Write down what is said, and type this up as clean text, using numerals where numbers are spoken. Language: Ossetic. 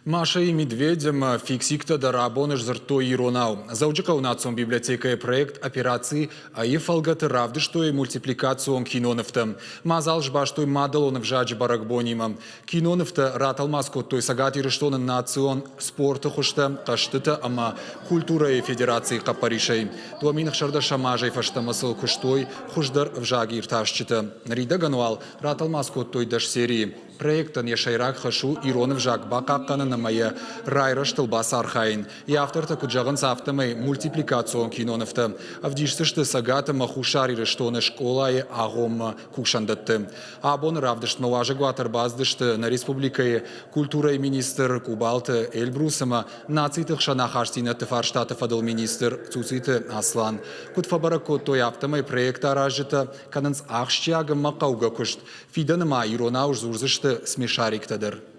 Маша и Медведь ӕмӕ Фиксиктӕ дӕр абон сдзырдтой иронау. Дзӕуджыхъӕуы национ библиотекӕйы проект «Операци А-йы фӕлгӕты равдыстой мультипликацион кинонывтӕ. Мадзал сбастой мадӕлон ӕвзаджы бӕрӕгбонимӕ. Кинонывтӕ ратӕлмац кодтой Цӕгат Ирыстоны национ спорты хуызтӕ, хъӕзтытӕ ӕмӕ культурӕйы федерацийы хъӕппӕрисӕй. 2016 азӕй фӕстӕмӕ сыл куыстой хуыздӕр ӕвзагиртасджытӕ. Ныридӕгӕн уал ратӕлмац кодтой 10 серийы. Проектӕн йӕ сӕйраг хӕс у ирон ӕвзаг бахъахъхъӕнын ӕмӕ йӕ райрӕзтыл бацархайын. Йӕ автортӕ куыд зӕгъынц, афтӕмӕй мультипликацион кинонывтӕ ӕвдисдзысты Цӕгат ӕмӕ Хуссар Ирыстоны скъолайы агъоммӕ кусӕндӕтты. Абоны равдыстмӕ уазӕгуат ӕрбацыдысты нӕ республикӕйы культурӕйы министр Къубалты Эльбрус ӕмӕ нациты хсӕн ахастдзинӕдты фарстаты фӕдыл министр Цуциты Аслан. Куыд фӕбӕрӕг кодтой, афтӕмӕй проект аразджытӕ кӕнынц ахсджиаг ӕмӕ хъӕугӕ куыст. Фидӕны ма иронау сдзурдзысты смешариктӕ дӕр.